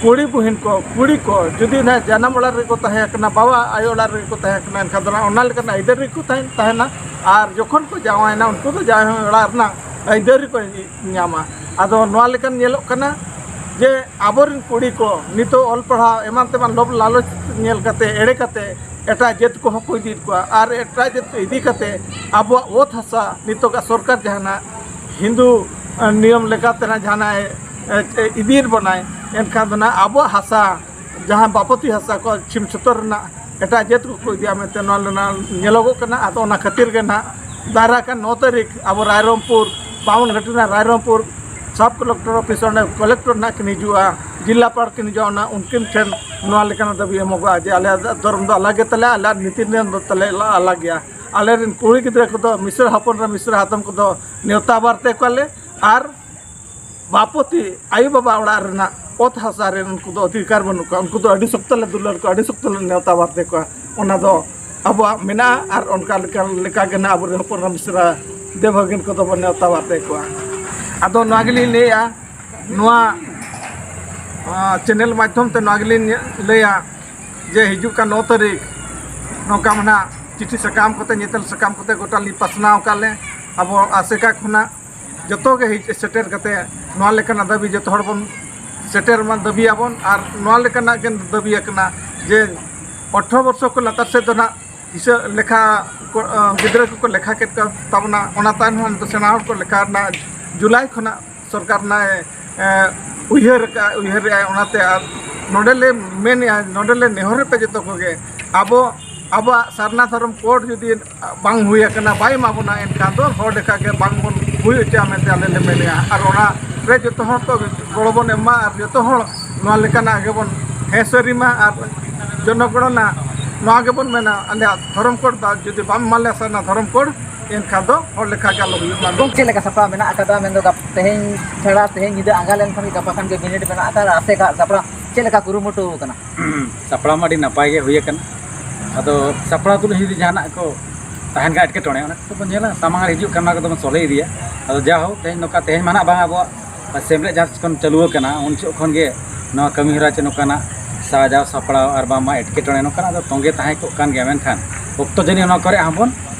ᱠᱩᱲᱤ ᱵᱩᱦᱤᱱ ᱠᱚ, ᱠᱩᱲᱤ ᱠᱚ ᱡᱩᱫᱤ ᱱᱟᱦᱟᱜ ᱡᱟᱱᱟᱢ ᱚᱲᱟᱜ ᱨᱮᱜᱮ ᱠᱚ ᱛᱟᱦᱮᱸ ᱠᱟᱱᱟ, ᱵᱟᱵᱟ ᱟᱭᱳ ᱚᱲᱟᱜ ᱨᱮᱜᱮ ᱠᱚ ᱛᱟᱦᱮᱸ ᱠᱟᱱᱟ, ᱮᱱᱠᱷᱟᱱ ᱫᱚ ᱱᱟᱦᱟᱜ ᱚᱱᱟ ᱞᱮᱠᱟᱱᱟᱜ ᱟᱹᱭᱫᱟᱹᱨᱤ ᱠᱚ ᱛᱟᱦᱮᱸ, ᱛᱟᱦᱮᱱᱟ᱾ ᱟᱨ ᱡᱚᱠᱷᱚᱱ ᱠᱚ ᱡᱟᱶᱟᱭᱮᱱᱟ, ᱩᱱᱠᱩ ᱫᱚ ᱡᱟᱶᱟᱭ ᱚᱲᱟᱜ ᱨᱮᱱᱟᱜ ᱟᱹᱭᱫᱟᱹᱨᱤ ᱠᱚ ᱧᱟᱢᱟ᱾ ᱟᱫᱚ ᱱᱚᱣᱟ ᱞᱮᱠᱟᱱ ᱧᱮᱞᱚᱜ ᱠᱟᱱᱟ ᱡᱮ ᱟᱵᱚᱨᱮᱱ ᱠᱩᱲᱤ ᱠᱚ ᱱᱤᱛᱚᱜ ᱚᱞ ᱯᱟᱲᱦᱟᱣ ᱮᱢᱟᱱ ᱛᱮᱢᱟᱱ ᱞᱳᱵᱷ ᱞᱟᱞᱚᱪ ᱧᱮᱞ ᱠᱟᱛᱮ, ᱮᱲᱮ ᱠᱟᱛᱮ ᱮᱴᱟᱜ ᱡᱟᱹᱛ ᱠᱚᱦᱚᱸ ᱠᱚ ᱤᱫᱤᱭᱮᱫ ᱠᱚᱣᱟ, ᱟᱨ ᱮᱴᱟᱜ ᱡᱟᱹᱛ ᱤᱫᱤ ᱠᱟᱛᱮ ᱟᱵᱚᱣᱟᱜ ᱚᱛ ᱦᱟᱥᱟ ᱱᱤᱛᱚᱜᱟᱜ ᱥᱚᱨᱠᱟᱨ ᱡᱟᱦᱟᱱᱟᱜ ᱦᱤᱱᱫᱩ, ᱮ, ᱱᱤᱭᱚᱢ ᱞᱮᱠᱟᱛᱮ ᱱᱟᱜ ᱡᱟᱦᱟᱱᱟᱜ ᱮ, ᱮ, ᱤᱫᱤᱭᱮᱫ ᱵᱚᱱᱟᱭ, ᱮᱱᱠᱷᱟᱱ ᱫᱚ ᱱᱟᱜ ᱟᱵᱚᱣᱟᱜ ᱦᱟᱥᱟ ᱡᱟᱦᱟᱸ ᱵᱟᱯᱚᱛᱤ ᱦᱟᱥᱟ ᱠᱚ ᱪᱷᱤᱢ ᱪᱷᱚᱛᱚᱨ ᱨᱮᱱᱟᱜ ᱮᱴᱟᱜ ᱡᱟᱹᱛ ᱠᱚᱠᱚ ᱤᱫᱤᱭᱟ ᱢᱮᱱᱛᱮ ᱱᱚᱣᱟ ᱨᱮᱱᱟᱜ ᱧᱮᱞᱚᱜᱚᱜ ᱠᱟᱱᱟ᱾ ᱟᱫᱚ ᱚᱱᱟ ᱠᱷᱟᱹᱛᱤᱨ ᱜᱮ ᱱᱟᱜ ᱫᱟᱨᱟᱭ ᱠᱟᱱ ᱱᱚ ᱛᱟᱹᱨᱤᱠᱷ ᱟᱵᱚ ᱨᱟᱭᱨᱚᱝᱯᱩᱨ, ᱵᱟᱢᱚᱱᱜᱷᱟᱴᱤ ᱨᱮᱱᱟᱜ ᱨᱟᱭᱨᱚᱝᱯᱩᱨ ᱥᱟᱵ ᱠᱚᱞᱮᱠᱴᱚᱨ ᱚᱯᱷᱤᱥ, ᱚᱸᱰᱮ ᱠᱚᱞᱮᱠᱴᱚᱨ ᱱᱟᱜ ᱠᱤᱱ ᱦᱤᱡᱩᱜᱼᱟ, ᱡᱤᱞᱟᱯᱟᱲ ᱠᱤᱱ ᱦᱤᱡᱩᱜᱼᱟ, ᱚᱱᱟ ᱩᱱᱠᱤᱱ ᱴᱷᱮᱱ ᱱᱚᱣᱟ ᱞᱮᱠᱟᱱᱟᱜ ᱫᱟᱹᱵᱤ ᱮᱢᱚᱜᱚᱜᱼᱟ ᱡᱮ ᱟᱞᱮᱭᱟᱜ ᱫᱷᱚᱨᱚᱢ ᱫᱚ ᱟᱞᱟᱜᱽ ᱜᱮᱛᱟᱞᱮᱭᱟ, ᱟᱞᱮᱭᱟᱜ ᱱᱤᱛᱤ ᱱᱤᱭᱚᱢ ᱫᱚ ᱛᱟᱞᱮ ᱟᱞᱟᱜᱽ ᱜᱮᱭᱟ᱾ ᱟᱞᱮᱨᱮᱱ ᱠᱩᱲᱤ ᱜᱤᱫᱽᱨᱟᱹ ᱠᱚᱫᱚ, ᱢᱤᱥᱨᱟ ᱦᱚᱯᱚᱱ ᱨᱮ ᱢᱤᱥᱨᱟ ᱦᱟᱛᱚᱢ ᱠᱚᱫᱚ ᱱᱮᱣᱛᱟ ᱵᱟᱨᱛᱮ ᱠᱚᱣᱟᱞᱮ, ᱟᱨ ᱵᱟᱯᱚᱛᱤ ᱟᱭᱳ ᱵᱟᱵᱟ ᱚᱲᱟᱜ ᱨᱮᱱᱟᱜ ᱚᱛ ᱦᱟᱥᱟ ᱨᱮ ᱩᱱᱠᱩ ᱫᱚ ᱚᱫᱷᱤᱠᱟᱨ ᱵᱟᱹᱱᱩᱜ ᱠᱚᱣᱟ᱾ ᱩᱱᱠᱩ ᱫᱚ ᱟᱹᱰᱤ ᱥᱚᱠᱛᱚ ᱞᱮ ᱫᱩᱞᱟᱹᱲ ᱠᱚᱣᱟ, ᱟᱹᱰᱤ ᱥᱚᱠᱛᱚ ᱞᱮ ᱱᱮᱣᱛᱟ ᱵᱟᱨᱛᱮ ᱠᱚᱣᱟ᱾ ᱚᱱᱟ ᱫᱚ ᱟᱵᱚᱣᱟᱜ ᱢᱮᱱᱟᱜᱼᱟ, ᱟᱨ ᱚᱱᱠᱟ ᱞᱮᱠᱟ, ᱞᱮᱠᱟ ᱜᱮ ᱱᱟᱜ ᱟᱵᱚᱨᱮᱱ ᱦᱚᱯᱚᱱ ᱮᱨᱟ ᱢᱤᱥᱨᱟ ᱫᱮᱣ ᱵᱷᱟᱹᱜᱤᱱ ᱠᱚᱫᱚ ᱵᱚᱱ ᱱᱮᱣᱛᱟ ᱵᱟᱨᱛᱮ ᱠᱚᱣᱟ᱾ ᱟᱫᱚ ᱱᱚᱣᱟ ᱜᱮᱞᱤᱧ ᱞᱟᱹᱭᱮᱜᱼᱟ, ᱱᱚᱣᱟ, ᱟᱸ, ᱪᱮᱱᱮᱞ ᱢᱟᱫᱽᱫᱷᱚᱢ ᱛᱮ ᱱᱚᱣᱟ ᱜᱮᱞᱤᱧ ᱞᱟᱹᱭᱟ ᱡᱮ ᱦᱤᱡᱩᱜ ᱠᱟᱱ ᱱᱚ ᱛᱟᱹᱨᱤᱠᱷ ᱱᱚᱝᱠᱟ ᱢᱟ ᱱᱟᱜ ᱪᱤᱴᱷᱤ ᱥᱟᱠᱟᱢ ᱠᱚᱛᱮ, ᱧᱮᱛᱮᱞ ᱥᱟᱠᱟᱢ ᱠᱚᱛᱮ ᱜᱚᱴᱟ ᱞᱤᱧ ᱯᱟᱥᱱᱟᱣ ᱟᱠᱟᱫ ᱞᱮ᱾ ᱟᱵᱚ ᱟᱥᱮᱠᱟ ᱠᱷᱚᱱᱟᱜ ᱡᱚᱛᱚ ᱜᱮ ᱦᱮᱡ ᱥᱮᱴᱮᱨ ᱠᱟᱛᱮ ᱱᱚᱣᱟ ᱞᱮᱠᱟᱱᱟᱜ ᱫᱟᱹᱵᱤ ᱡᱚᱛᱚ ᱦᱚᱲ ᱵᱚᱱ ᱥᱮᱴᱮᱨ ᱢᱟ, ᱫᱟᱹᱵᱤᱭᱟᱵᱚᱱ, ᱟᱨ ᱱᱚᱣᱟ ᱞᱮᱠᱟᱱᱟᱜ ᱜᱮ ᱫᱟᱹᱵᱤ ᱟᱠᱟᱱᱟ ᱡᱮ ᱟᱴᱷᱨᱚ ᱵᱚᱨᱥᱚ ᱠᱚ ᱞᱟᱛᱟᱨ ᱥᱮᱫ ᱫᱚ ᱱᱟᱜ ᱦᱤᱥᱟᱹᱵ ᱞᱮᱠᱷᱟ ᱠᱚ, ᱟᱸ, ᱜᱤᱫᱽᱨᱟᱹ ᱠᱚᱠᱚ ᱞᱮᱠᱷᱟ ᱠᱮᱫ ᱠᱚ ᱛᱟᱵᱚᱱᱟ᱾ ᱚᱱᱟ ᱛᱟᱭᱱᱚᱢ ᱫᱚ ᱥᱮᱬᱟ ᱦᱚᱲ ᱠᱚ ᱞᱮᱠᱷᱟ ᱨᱮᱱᱟᱜ ᱡᱩᱞᱟᱭ ᱠᱷᱚᱱᱟᱜ ᱥᱚᱨᱠᱟᱨ ᱱᱟᱭ, ᱮ, ᱩᱭᱦᱟᱹᱨ ᱟᱠᱟᱫ, ᱩᱭᱦᱟᱹᱨᱮᱫᱼᱟᱭ᱾ ᱚᱱᱟᱛᱮ ᱟᱨ ᱱᱚᱰᱮ ᱞᱮ ᱢᱮᱱᱮᱫᱼᱟ, ᱱᱚᱰᱮ ᱞᱮ ᱱᱮᱦᱚᱨ ᱯᱮ ᱡᱚᱛᱚ ᱠᱚᱜᱮ, ᱟᱵᱚ, ᱟᱵᱚᱣᱟᱜ ᱥᱟᱨᱱᱟ ᱫᱷᱚᱨᱚᱢ ᱠᱳᱰ ᱡᱩᱫᱤ ᱵᱟᱝ ᱦᱩᱭ ᱟᱠᱟᱱᱟ, ᱵᱟᱭ ᱮᱢᱟ ᱵᱚᱱᱟ, ᱮᱱᱠᱷᱟᱱ ᱫᱚ ᱦᱚᱲ ᱞᱮᱠᱟ ᱜᱮ ᱵᱟᱝ ᱵᱚᱱ ᱦᱩᱭ ᱦᱚᱪᱚᱭᱟ ᱢᱮᱱᱛᱮ ᱟᱞᱮ ᱞᱮ ᱢᱮᱱᱮᱫᱼᱟ᱾ ᱟᱨ ᱚᱱᱟ ᱨᱮ ᱡᱚᱛᱚ ᱦᱚᱲ ᱠᱚ ᱜᱚᱲᱚ ᱵᱚᱱ ᱮᱢᱟ, ᱟᱨ ᱡᱚᱛᱚ ᱦᱚᱲ ᱱᱚᱣᱟ ᱞᱮᱠᱟᱱᱟᱜ ᱜᱮᱵᱚᱱ ᱦᱮᱸ ᱥᱟᱹᱨᱤ ᱢᱟ᱾ ᱟᱨ ᱡᱚᱱᱚᱜᱚᱬᱚᱱᱟ ᱱᱚᱣᱟ ᱜᱮᱵᱚᱱ ᱢᱮᱱᱟ, ᱟᱞᱮᱭᱟᱜ ᱫᱷᱚᱨᱚᱢ ᱠᱳᱰ ᱵᱟ-, ᱡᱩᱫᱤ ᱵᱟᱢ ᱮᱢᱟ ᱞᱮᱭᱟ ᱥᱟᱨᱱᱟ ᱫᱷᱚᱨᱚᱢ ᱠᱳᱰ, ᱮᱱᱠᱷᱟᱱ ᱫᱚ ᱦᱚᱲ ᱞᱮᱠᱟ ᱜᱮ ᱟᱞᱚ ᱦᱩᱭᱩᱜ ᱢᱟ᱾ ᱜᱚᱢᱠᱮ, ᱪᱮᱫ ᱞᱮᱠᱟ ᱥᱟᱯᱲᱟᱣ ᱢᱮᱱᱟᱜ ᱟᱠᱟᱫᱟ? ᱢᱮᱱᱫᱚ ᱜᱟᱯ-, ᱛᱮᱦᱮᱧ ᱪᱷᱟᱲᱟ ᱛᱮᱦᱮᱧ ᱧᱤᱫᱟᱹ ᱟᱸᱜᱟ ᱞᱮᱱᱠᱷᱟᱱ ᱜᱮ ᱜᱟᱯᱟ ᱠᱷᱟᱱ ᱜᱮ ᱵᱤᱱᱤᱰ ᱢᱮᱱᱟᱜ ᱟᱠᱟᱫᱟ᱾ ᱟᱥᱮᱠᱟ ᱥᱟᱯᱲᱟᱣ ᱪᱮᱫ ᱞᱮᱠᱟ ᱠᱩᱨᱩᱢᱩᱴᱩ ᱟᱠᱟᱱᱟ? ᱥᱟᱯᱲᱟᱣ ᱢᱟ ᱟᱹᱰᱤ ᱱᱟᱯᱟᱭ ᱜᱮ ᱦᱩᱭ ᱟᱠᱟᱱᱟ᱾ ᱟᱫᱚ ᱥᱟᱯᱲᱟᱣ ᱛᱩᱞᱩᱡ ᱡᱩᱫᱤ ᱡᱟᱦᱟᱱᱟᱜ ᱠᱚ ᱛᱟᱦᱮᱱ ᱠᱷᱟᱱ ᱮᱴᱠᱮᱴᱚᱬᱮ, ᱚᱱᱟ ᱠᱚᱫᱚ ᱵᱚᱱ ᱧᱮᱞᱟ, ᱥᱟᱢᱟᱝ ᱨᱮ ᱦᱤᱡᱩᱜ ᱠᱷᱟᱱ ᱚᱱᱟ ᱠᱚᱫᱚ ᱵᱚᱱ ᱥᱚᱞᱦᱮ ᱤᱫᱤᱭᱟ᱾ ᱟᱫᱚ ᱡᱟ ᱦᱳᱠ, ᱛᱮᱦᱮᱧ ᱱᱚᱝᱠᱟ, ᱛᱮᱦᱮᱧ ᱢᱟ ᱱᱟᱦᱟᱜ ᱵᱟᱝ, ᱟᱵᱚᱣᱟᱜ ᱥᱮᱢᱞᱮᱫ ᱡᱟᱦᱟᱸ ᱛᱤᱥ ᱠᱷᱚᱱ ᱪᱟᱹᱞᱩ ᱟᱠᱟᱱᱟ, ᱩᱱ ᱡᱚᱦᱚᱜ ᱠᱷᱚᱱ ᱜᱮ ᱱᱚᱣᱟ ᱠᱟᱹᱢᱤ ᱦᱚᱨᱟ ᱪᱮ ᱱᱚᱝᱠᱟᱱᱟᱜ ᱥᱟᱡᱟᱣ ᱥᱟᱯᱲᱟᱣ ᱟᱨ ᱵᱟᱝᱢᱟ ᱮᱴᱠᱮᱴᱚᱬᱮ ᱱᱚᱝᱠᱟᱱᱟᱜ ᱫᱚ ᱛᱚᱸᱜᱮ ᱛᱟᱦᱮᱸ ᱠᱚᱜ ᱠᱟᱱ ᱜᱮᱭᱟ, ᱢᱮᱱᱠᱷᱟᱱ ᱚᱠᱛᱚ ᱡᱟᱹᱱᱤᱡ ᱚᱱᱟ ᱠᱚᱨᱮ ᱦᱚᱸ ᱵᱚᱱ,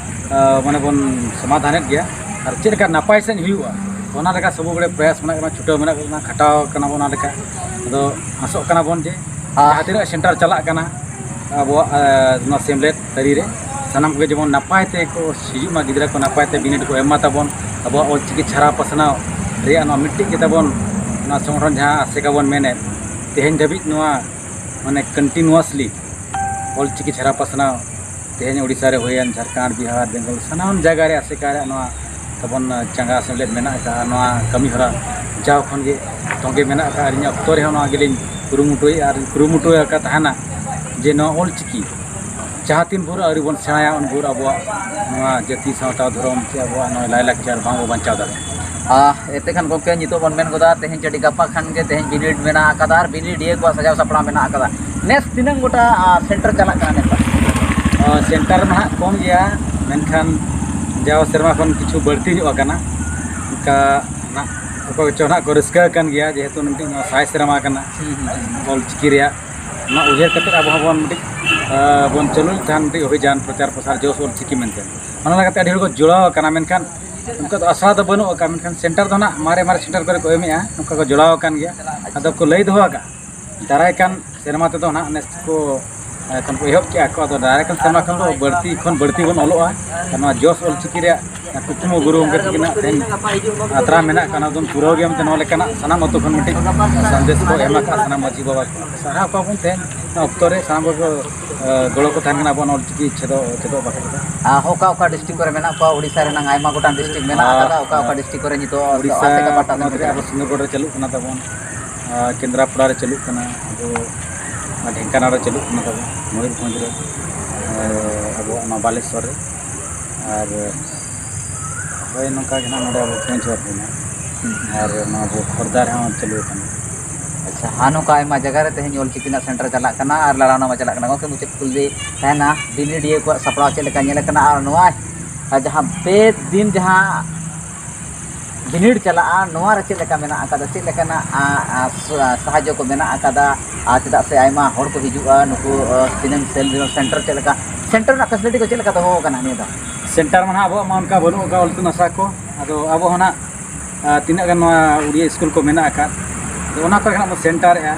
ᱟᱸ, ᱢᱟᱱᱮ ᱵᱚᱱ ᱥᱚᱢᱟᱫᱷᱟᱱᱮᱫ ᱜᱮᱭᱟ᱾ ᱟᱨ ᱪᱮᱫ ᱞᱮᱠᱟ ᱱᱟᱯᱟᱭ ᱥᱟᱺᱦᱤᱡ ᱦᱩᱭᱩᱜᱼᱟ, ᱚᱱᱟ ᱞᱮᱠᱟ ᱥᱚᱵᱚ ᱵᱮᱲᱮ ᱯᱨᱚᱭᱟᱥ ᱢᱮᱱᱟᱜ ᱠᱟᱱᱟ, ᱪᱷᱩᱴᱟᱹᱣ ᱢᱮᱱᱟᱜ ᱵᱚᱱᱟ, ᱠᱷᱟᱴᱟᱣ ᱠᱟᱱᱟ ᱵᱚᱱ ᱚᱱᱟ ᱞᱮᱠᱟ᱾ ᱟᱫᱚ ᱟᱥᱚᱜ ᱠᱟᱱᱟ ᱵᱚᱱ ᱡᱮ ᱟᱦ᱾ ᱡᱟᱦᱟᱸ ᱛᱤᱱᱟᱹᱜ ᱥᱮᱱᱴᱟᱨ ᱪᱟᱞᱟᱜ ᱠᱟᱱᱟ ᱟᱵᱚᱣᱟᱜ, ᱟᱸ, ᱱᱚᱣᱟ ᱥᱮᱢᱞᱮᱫ ᱛᱟᱹᱨᱤ ᱨᱮ, ᱥᱟᱱᱟᱢ ᱠᱚᱜᱮ ᱡᱮᱢᱚᱱ ᱱᱟᱯᱟᱭ ᱛᱮᱠᱚ ᱦᱤᱡᱩᱜ ᱢᱟ, ᱜᱤᱫᱽᱨᱟᱹ ᱠᱚ ᱱᱟᱯᱟᱭ ᱛᱮ ᱵᱤᱱᱤᱰ ᱠᱚ ᱮᱢ ᱢᱟ ᱛᱟᱵᱚᱱ᱾ ᱟᱵᱚᱣᱟᱜ ᱚᱞᱪᱤᱠᱤ ᱪᱷᱟᱨᱟᱣ ᱯᱟᱥᱱᱟᱣ ᱨᱮᱭᱟᱜ ᱱᱚᱣᱟ ᱢᱤᱫᱴᱤᱡ ᱜᱮ ᱛᱟᱵᱚᱱ ᱱᱚᱣᱟ ᱥᱚᱝᱜᱚᱴᱷᱚᱱ ᱡᱟᱦᱟᱸ ᱟᱥᱮᱠᱟ ᱵᱚᱱ ᱢᱮᱱᱮᱫ, ᱛᱮᱦᱮᱧ ᱫᱷᱟᱹᱵᱤᱡ ᱱᱚᱣᱟ ᱢᱟᱱᱮ continuously ᱚᱞᱪᱤᱠᱤ ᱪᱷᱟᱨᱟᱣ ᱯᱟᱥᱱᱟᱣ ᱛᱮᱦᱮᱧ ᱳᱰᱤᱥᱟ ᱨᱮ ᱦᱩᱭᱮᱱ, ᱡᱷᱟᱲᱠᱷᱚᱸᱰ, ᱵᱤᱦᱟᱨ, ᱵᱮᱝᱜᱚᱞ, ᱥᱟᱱᱟᱢ ᱡᱟᱭᱜᱟ ᱨᱮ ᱟᱥᱮᱠᱟ ᱨᱮᱭᱟᱜ ᱱᱚᱣᱟ ᱛᱟᱵᱚᱱ ᱪᱟᱸᱜᱟ ᱥᱮᱢᱞᱮᱫ ᱢᱮᱱᱟᱜ ᱟᱠᱟᱫᱼᱟ᱾ ᱱᱚᱣᱟ ᱠᱟᱹᱢᱤ ᱦᱚᱨᱟ ᱡᱟᱣ ᱠᱷᱚᱱ ᱜᱮ ᱛᱚᱸᱜᱮ ᱢᱮᱱᱟᱜ ᱟᱠᱟᱫᱼᱟ᱾ ᱟᱨ ᱤᱧᱟᱹᱜ ᱚᱠᱛᱚ ᱨᱮᱦᱚᱸ ᱱᱚᱣᱟ ᱜᱮᱞᱤᱧ ᱠᱩᱨᱩᱢᱩᱴᱩᱭᱮᱫᱼᱟ ᱟᱨ ᱠᱩᱨᱩᱢᱩᱴᱩ ᱟᱠᱟᱫ ᱛᱟᱦᱮᱱᱟ ᱡᱮ ᱱᱚᱣᱟ ᱚᱞᱪᱤᱠᱤ ᱡᱟᱦᱟᱸ ᱛᱤᱱ ᱵᱷᱳᱨ ᱟᱹᱣᱨᱤ ᱵᱚᱱ ᱥᱮᱬᱟᱭᱟ, ᱩᱱ ᱵᱷᱳᱨ ᱟᱵᱚᱣᱟᱜ ᱱᱚᱣᱟ ᱡᱟᱹᱛᱤ, ᱥᱟᱶᱛᱟ, ᱫᱷᱚᱨᱚᱢ ᱪᱮ ᱟᱵᱚᱣᱟᱜ ᱱᱚᱣᱟ ᱞᱟᱭᱼᱞᱟᱠᱪᱟᱨ ᱵᱟᱝ ᱵᱚ ᱵᱟᱧᱪᱟᱣ ᱫᱟᱲᱮᱭᱟᱜᱼᱟ᱾ ᱟᱦ, ᱮᱱᱛᱮ ᱠᱷᱟᱱ ᱜᱚᱢᱠᱮ, ᱱᱤᱛᱚᱜ ᱵᱚᱱ ᱢᱮᱱ ᱜᱚᱫᱟ, ᱛᱮᱦᱮᱧ ᱪᱟᱹᱰᱤ ᱜᱟᱯᱟ ᱠᱷᱟᱱ ᱜᱮ ᱛᱮᱦᱮᱧ ᱵᱤᱱᱤᱰ ᱢᱮᱱᱟᱜ ᱟᱠᱟᱫᱟ ᱟᱨ ᱵᱤᱱᱤᱰᱤᱭᱟᱹ ᱠᱚᱣᱟᱜ ᱥᱟᱡᱟᱣ ᱥᱟᱯᱲᱟᱣ ᱢᱮᱱᱟᱜ ᱟᱠᱟᱫᱟ᱾ ᱱᱮᱥ ᱛᱤᱱᱟᱹᱝ ᱜᱚᱴᱟ, ᱟᱸ, ᱥᱮᱱᱴᱟᱨ ᱪᱟᱞᱟᱜ ᱠᱟᱱᱟ ᱱᱮᱥ? ᱟᱸ, ᱥᱮᱱᱴᱟᱨ ᱢᱟ ᱦᱟᱸᱜ ᱠᱚᱢ ᱜᱮᱭᱟ, ᱢᱮᱱᱠᱷᱟᱱ ᱡᱟᱣ ᱥᱮᱨᱢᱟ ᱠᱷᱚᱱ ᱠᱤᱪᱷᱩ ᱵᱟᱹᱲᱛᱤ ᱧᱚᱜ ᱟᱠᱟᱱᱟ᱾ ᱚᱱᱠᱟ ᱱᱟᱜ ᱚᱠᱚᱭ ᱠᱚᱪᱚ ᱱᱟᱜ ᱠᱚ ᱨᱟᱹᱥᱠᱟᱹ ᱟᱠᱟᱱ ᱜᱮᱭᱟ, ᱡᱮᱦᱮᱛᱩ ᱢᱤᱫᱴᱤᱡ ᱱᱚᱣᱟ ᱥᱟᱭ ᱥᱮᱨᱢᱟ ᱠᱟᱱᱟ ᱦᱩᱸ, ᱦᱩᱸ, ᱦᱩᱸ᱾ ᱚᱞᱪᱤᱠᱤ ᱨᱮᱭᱟᱜ᱾ ᱚᱱᱟ ᱩᱭᱦᱟᱹᱨ ᱠᱟᱛᱮᱫ ᱟᱵᱚ ᱦᱚᱸᱵᱚᱱ ᱢᱤᱫᱴᱤᱡ, ᱟᱸ, ᱵᱚᱱ ᱪᱟᱹᱞᱩ ᱞᱮᱠᱷᱟᱱ ᱢᱤᱫᱴᱤᱡ ᱚᱵᱷᱤᱡᱟᱱ ᱯᱨᱚᱪᱟᱨ ᱯᱨᱚᱥᱟᱨ ᱡᱳᱥ ᱚᱞᱪᱤᱠᱤ ᱢᱮᱱᱛᱮ᱾ ᱚᱱᱟ ᱞᱮᱠᱟᱛᱮ ᱟᱹᱰᱤ ᱦᱚᱲ ᱠᱚ ᱡᱚᱲᱟᱣ ᱟᱠᱟᱱᱟ, ᱢᱮᱱᱠᱷᱟᱱ ᱚᱱᱠᱟ ᱫᱚ ᱟᱥᱲᱟ ᱫᱚ ᱵᱟᱹᱱᱩᱜ ᱟᱠᱟᱫᱼᱟ᱾ ᱢᱮᱱᱠᱷᱟᱱ ᱥᱮᱱᱴᱟᱨ ᱫᱚ ᱱᱟᱜ ᱢᱟᱨᱮ ᱢᱟᱨᱮ ᱥᱮᱱᱴᱟᱨ ᱠᱚᱨᱮ ᱠᱚ ᱮᱢᱮᱜᱼᱟ, ᱱᱚᱝᱠᱟ ᱠᱚ ᱡᱚᱲᱟᱣ ᱟᱠᱟᱱ ᱜᱮᱭᱟ᱾ ᱟᱫᱚ ᱠᱚ ᱞᱟᱹᱭ ᱫᱚᱦᱚ ᱟᱠᱟᱫᱼᱟ, ᱫᱟᱨᱟᱭ ᱠᱟᱱ ᱥᱮᱨᱢᱟ ᱛᱮᱫᱚ ᱱᱟᱜ ᱱᱮᱥ ᱠᱚ, ᱮ, ᱠᱷᱚᱱ ᱠᱚ ᱮᱦᱚᱵ ᱠᱮᱜᱼᱟ ᱠᱚ᱾ ᱟᱫᱚ ᱫᱟᱨᱟᱭ ᱠᱟᱱ ᱥᱮᱨᱢᱟ ᱠᱷᱚᱱ ᱫᱚ ᱵᱟᱹᱲᱛᱤ ᱠᱷᱚᱱ ᱵᱟᱹᱲᱛᱤ ᱵᱚᱱ ᱚᱞᱚᱜᱼᱟ᱾ ᱟᱨ ᱱᱚᱣᱟ ᱡᱚᱥ ᱚᱞᱪᱤᱠᱤ ᱨᱮᱭᱟᱜ ᱠᱩᱠᱢᱩ ᱜᱩᱨᱩ ᱜᱚᱢᱠᱮ ᱛᱟᱹᱠᱤᱱᱟᱜ ᱛᱮᱦᱮᱧ ᱟᱛᱨᱟ ᱢᱮᱱᱟᱜ ᱠᱟᱱᱟ, ᱫᱚᱢ ᱯᱩᱨᱟᱹᱣ ᱜᱮᱭᱟ ᱢᱮᱱᱛᱮ ᱱᱚᱣᱟ ᱞᱮᱠᱟᱱᱟᱜ ᱥᱟᱱᱟᱢ ᱟᱹᱛᱩ ᱠᱷᱚᱱ ᱢᱤᱫᱴᱤᱡ ᱥᱟᱸᱫᱮᱥ ᱠᱚ ᱮᱢ ᱟᱠᱟᱫᱼᱟ ᱥᱟᱱᱟᱢ ᱢᱟᱹᱡᱷᱤ ᱵᱟᱵᱟ ᱠᱚ᱾ ᱥᱟᱨᱦᱟᱣ ᱠᱚᱣᱟ ᱵᱚᱱ ᱛᱮᱦᱮᱧ ᱚᱠᱛᱚ ᱨᱮ ᱥᱟᱱᱟᱢ ᱠᱚ, ᱮ, ᱜᱚᱲᱚ ᱠᱚ ᱛᱟᱦᱮᱱ ᱠᱟᱱᱟ ᱟᱵᱚᱣᱟᱜ ᱱᱚᱣᱟ ᱚᱞᱪᱤᱠᱤ ᱪᱮᱫᱚᱜ, ᱪᱮᱫᱚᱜ ᱵᱟᱠᱷᱨᱟ ᱛᱮ᱾ ᱟᱨ ᱚᱠᱟ ᱚᱠᱟ ᱰᱤᱥᱴᱨᱤᱠᱴ ᱠᱚᱨᱮ ᱢᱮᱱᱟᱜ ᱠᱚᱣᱟ? ᱳᱰᱤᱥᱟ ᱨᱮᱱᱟᱜ ᱟᱭᱢᱟ ᱜᱚᱴᱟᱝ ᱰᱤᱥᱴᱨᱤᱠᱴ ᱢᱮᱱᱟᱜ ᱟᱨ ᱟᱠᱟᱫᱟ, ᱚᱠᱟ ᱚᱠᱟ ᱰᱤᱥᱴᱨᱤᱠᱴ ᱠᱚᱨᱮ ᱱᱤᱛᱚᱜ ᱳᱰᱤᱥᱟ ᱟᱥᱮᱠᱟ ᱯᱟᱦᱴᱟ ᱯᱚᱱᱚᱛ ᱠᱷᱚᱱ ᱨᱮ ᱠᱚ ᱟᱵᱚ ᱥᱩᱱᱫᱚᱨᱜᱚᱲ ᱨᱮ ᱪᱟᱹᱞᱩᱜ ᱠᱟᱱᱟ ᱛᱟᱵᱚᱱ, ᱟᱨ ᱠᱮᱱᱫᱨᱟᱯᱟᱲᱟ ᱨᱮ ᱪᱟᱹᱞᱩᱜ ᱠᱟᱱᱟ, ᱟᱵᱚ ᱚᱱᱟ ᱰᱷᱮᱝᱠᱟᱱᱟᱲ ᱨᱮ ᱪᱟᱹᱞᱩᱜ ᱠᱟᱱᱟ ᱛᱟᱵᱚᱱ, ᱢᱚᱭᱩᱨᱵᱷᱚᱸᱡᱽ ᱨᱮ, ᱟᱨ ᱟᱵᱚᱣᱟᱜ ᱱᱚᱣᱟ ᱵᱟᱞᱮᱥᱚᱨ ᱨᱮ, ᱟᱨ ᱦᱳᱭ, ᱱᱚᱝᱠᱟ ᱜᱮ ᱱᱟᱜ ᱱᱚᱰᱮ ᱟᱵᱚ ᱯᱮᱸᱪ ᱦᱩᱭᱱᱟ᱾ ᱟᱨ ᱱᱚᱣᱟ ᱟᱵᱚ ᱠᱷᱚᱨᱫᱟ ᱨᱮᱦᱚᱸ ᱪᱟᱹᱞᱩ ᱟᱠᱟᱱᱟ᱾ ᱟᱪᱪᱷᱟ, ᱦᱟᱸ, ᱱᱚᱝᱠᱟ ᱟᱭᱢᱟ ᱡᱟᱭᱜᱟ ᱨᱮ ᱛᱮᱦᱮᱧ ᱚᱞᱪᱤᱠᱤ ᱨᱮᱱᱟᱜ ᱥᱮᱱᱴᱟᱨ ᱪᱟᱞᱟᱜ ᱠᱟᱱᱟ ᱟᱨ ᱞᱟᱲᱟᱣᱱᱟ ᱢᱟ ᱪᱟᱞᱟᱜ ᱠᱟᱱᱟ᱾ ᱜᱚᱢᱠᱮ, ᱢᱩᱪᱟᱹᱫ ᱠᱩᱠᱞᱤ ᱛᱟᱦᱮᱱᱟ, ᱵᱤᱱᱤᱰᱤᱭᱟᱹ ᱠᱚᱣᱟᱜ ᱥᱟᱯᱲᱟᱣ ᱪᱮᱫ ᱞᱮᱠᱟ ᱧᱮᱞ ᱟᱠᱟᱱᱟ ᱟᱨ ᱱᱚᱣᱟ ᱟᱨ ᱡᱟᱦᱟᱸ ᱯᱮ ᱫᱤᱱ ᱡᱟᱦᱟᱸ ᱵᱤᱱᱤᱰ ᱪᱟᱞᱟᱜᱼᱟ, ᱱᱚᱣᱟ ᱨᱮ ᱪᱮᱫ ᱞᱮᱠᱟ ᱢᱮᱱᱟᱜ ᱟᱠᱟᱫᱟ, ᱪᱮᱫ ᱞᱮᱠᱟᱱᱟᱜ, ᱟ, ᱟ, ᱥᱟ-, ᱥᱟᱦᱟᱡᱽᱡᱚ ᱠᱚ ᱢᱮᱱᱟᱜ ᱟᱠᱟᱫᱟ? ᱟᱨ ᱪᱮᱫᱟᱜ ᱥᱮ ᱟᱭᱢᱟ ᱦᱚᱲ ᱠᱚ ᱦᱤᱡᱩᱜᱼᱟ, ᱱᱩᱠᱩ, ᱟ, ᱛᱤᱱᱟᱹᱝ ᱥᱮᱞ ᱥᱮᱱᱴᱟᱨ ᱪᱮᱫ ᱞᱮᱠᱟ, ᱥᱮᱱᱴᱟᱨ ᱨᱮᱱᱟᱜ ᱯᱷᱮᱥᱤᱞᱤᱴᱤ ᱠᱚ ᱪᱮᱫ ᱞᱮᱠᱟ ᱫᱚᱦᱚ ᱟᱠᱟᱱᱟ ᱱᱤᱭᱟᱹ ᱫᱷᱟᱣ? ᱥᱮᱱᱴᱟᱨ ᱢᱟ ᱱᱟᱦᱟᱜ ᱟᱵᱚᱣᱟᱜ ᱢᱟ ᱚᱱᱠᱟ ᱵᱟᱹᱱᱩᱜ ᱟᱠᱟᱫ ᱚᱞ ᱤᱛᱩᱱ ᱟᱥᱲᱟ ᱠᱚ, ᱟᱫᱚ ᱟᱵᱚ ᱦᱚᱸ ᱱᱟᱦᱟᱜ, ᱟ, ᱛᱤᱱᱟᱹᱜ ᱜᱟᱱ ᱱᱚᱣᱟ ᱩᱲᱤᱭᱟ ᱥᱠᱩᱞ ᱠᱚ ᱢᱮᱱᱟᱜ ᱟᱠᱟᱫ, ᱟᱫᱚ ᱚᱱᱟ ᱠᱚᱨᱮ ᱱᱟᱦᱟᱜ ᱵᱚᱱ ᱥᱮᱱᱴᱟᱨᱮᱜᱼᱟ᱾